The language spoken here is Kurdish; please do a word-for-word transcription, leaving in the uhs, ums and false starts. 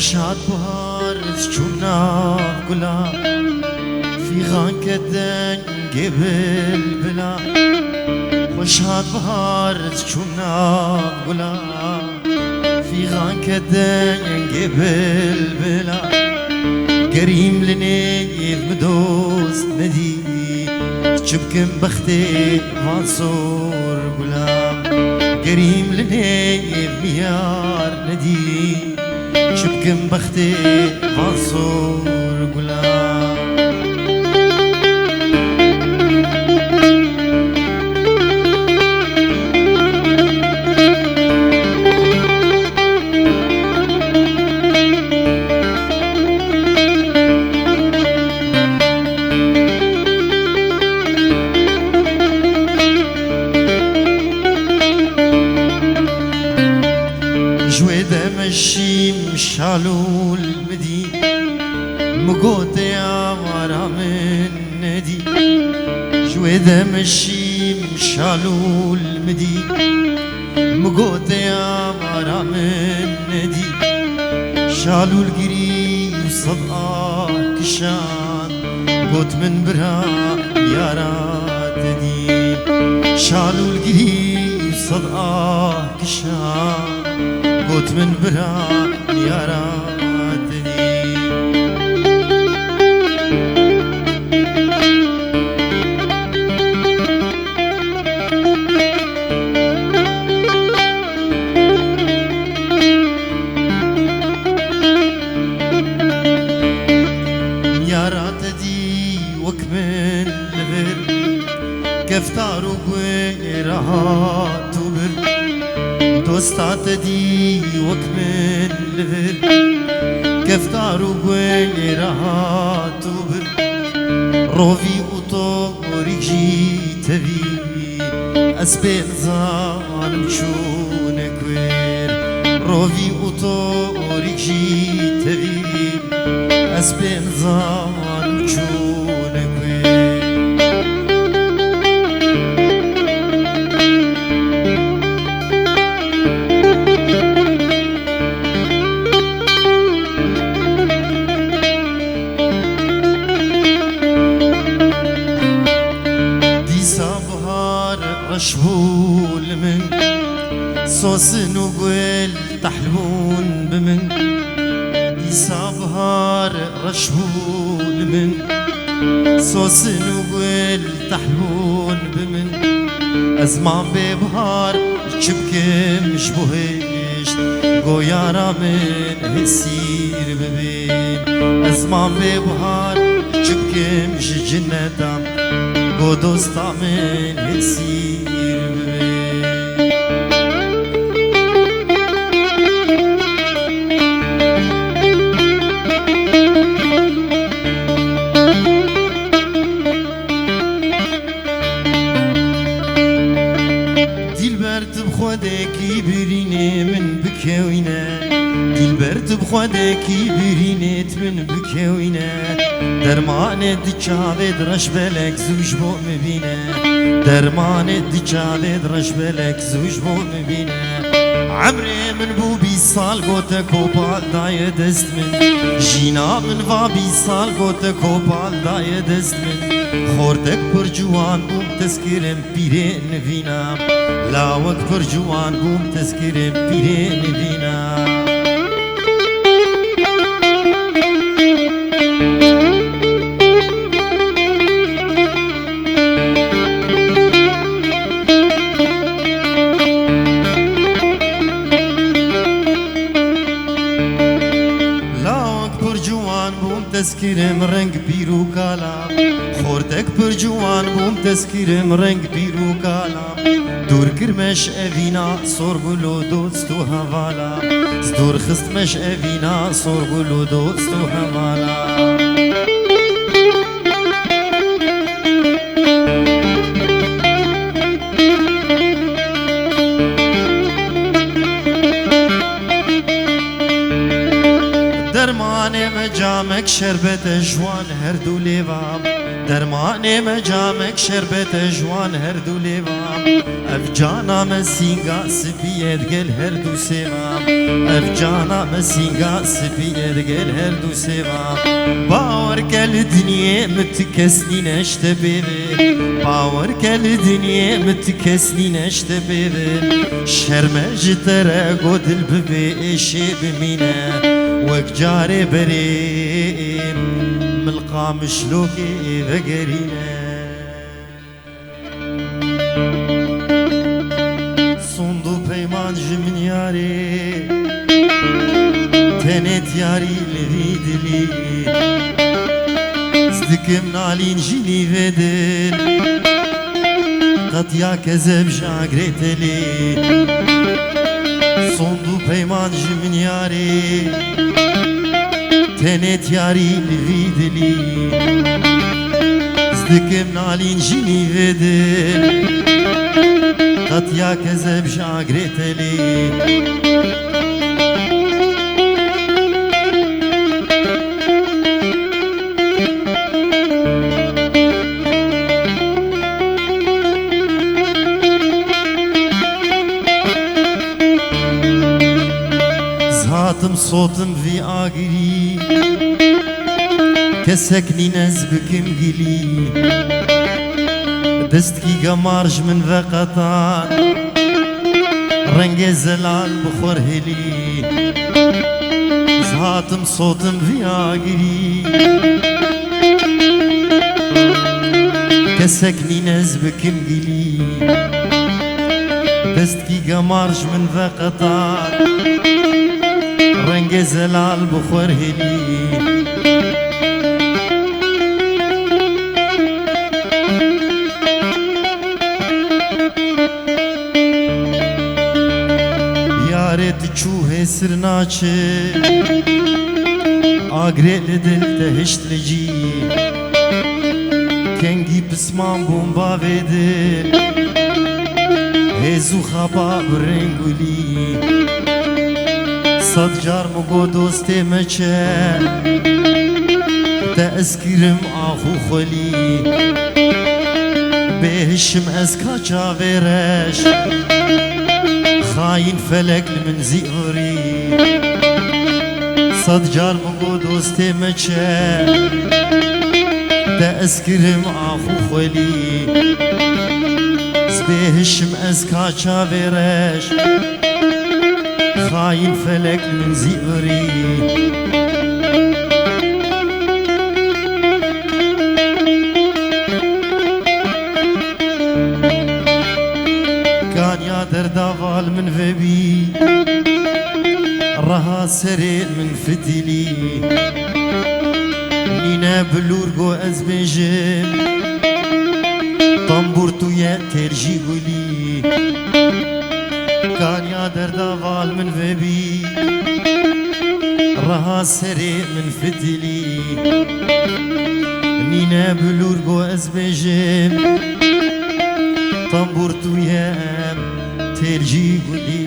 Şad bihar çû nav gula, fîxan ke dengê bilbila. Xweş hat bihar çû nav gula, fîxan ke dengê bilbila. Gerîm li nêv min dost nedî, çi bikim bextê van sor gula. Gerîm li nêv min yar nedî, çi bikim bextê van sor gula. Ji wê demê şîm şalûl min dî, min gotê awara min nedî. Ji wê demê şîm şalûl min dî, min gotê awara min nedî. Şalûl girî û sed ah kişan, got min bira yara te dî. Şalûl girî û sed ah kişan, got min bira yara te dî. Yara te dî wek min li vir, keftar û guêra hatû bir. Dosta te dî wek min li vir, keftar û guêra hatû bir. Rovî û torîk jî tevî, ez pê nizanim çûne kuêr. Rovî û torîk jî tevî, ez pê nizanim çûne kuêr. Dîsa bihar reş bû li min, sosin û gul tehl bûn bi min. Dîsa bihar reş bû li min, sosin û gul tehl bûn bi min. Ez mam bê bihar, çi bikim ji bo hêşt, go yara min hesîr bibin. Ez mam bê bihar, çi bikim ji cineta, go dosta min hesîr bibin. Dîlber, tu bi xwedekî birînê min bikewîne. Dîlber, tu bi xwedekî birînê tu min bikewîne. Dermanê di çavê di reş belek zû ji bo min bîne. Dermanê di çavê di reş belek zû ji bo min bîne. Emrê min bû bîst sal, gote kopal daye dest min. Jîna min va bîst sal, gote kopal daye dest min. Xortek pir ciwan bûm, tezkirim pîrê nivîna. Lawek pir ciwan bûm, tezkirim pîrê nivîna. Lawek pir ciwan bûm, tezkirim reng pîr û kala. Xortek pir ciwan bûm, tezkirim reng pîr û kala. Dûr kirme ji evîna, sorgul û dost û hevala. Dûr xistme ji evîna, sorgul û dost û hevala. Dermanê me camek şerbet e, ji wan her du lêva. Dermanê me camek şerbete ji wan her du lêvan. Ev cana me sînga spî ye digel her du sêvan. Ev cana me sînga spî ye digel her du sêvan. Bawer ke li dinyê min ti kes nîne ji te bê vê. Bawer ke li dinyê min ti kes nîne ji te bê vê. Şerme ji te re got dil bibê êşê bimîne. Wek carê berê Qamişlokê vegerîne. Sond û peyman ji min yarê, tenê diyarî li vî dilî. Ez dikim nalîn ji nîvê dil, qetiya kezeb ji agrê telê. Sond û peyman ji min yarê, tenê diyarî li vî dilî. Ez dikim nalîn ji nîvê dil, qetiya kezeb ji agrê telê. Ez hatim sotim vî agirî, kesek nîne ez bikim gilî. Destkî gemar ji min veqetan, rengê zelal bi xwe hilî. Ez hatim sotim vî agirî, kesek nîne ez bikim gilî. Destkî gemar ji min veqetan, rengê zelal bi xwe hilî. Yarê tu çû hêsir naçe, agrê li dil te hişt li cî. Kengî pisman bûn bavê dil, hêz û xapa bi rêngulî. Sed car min got dostê me çe, te ez kirim ax û xwelî. Bêhişim ez ka çavê reş, xayîn felek li min zîvirî. Sed car min got dostê me çe, te ez kirim ax û xwelî. Ez bêhişim ez ka çavê reş, xayîn felek li min zîvirî. Kaniya derda val min vebî, reha serê min fitilî. Nîne bilûr go ez bêjim, tembûr tu ye têr jî gulî. Kaniya derda val min vebî, reha serê min fitilî. Nîne bilûr go ez bêjim, tembûr tu ye têr jî gulî.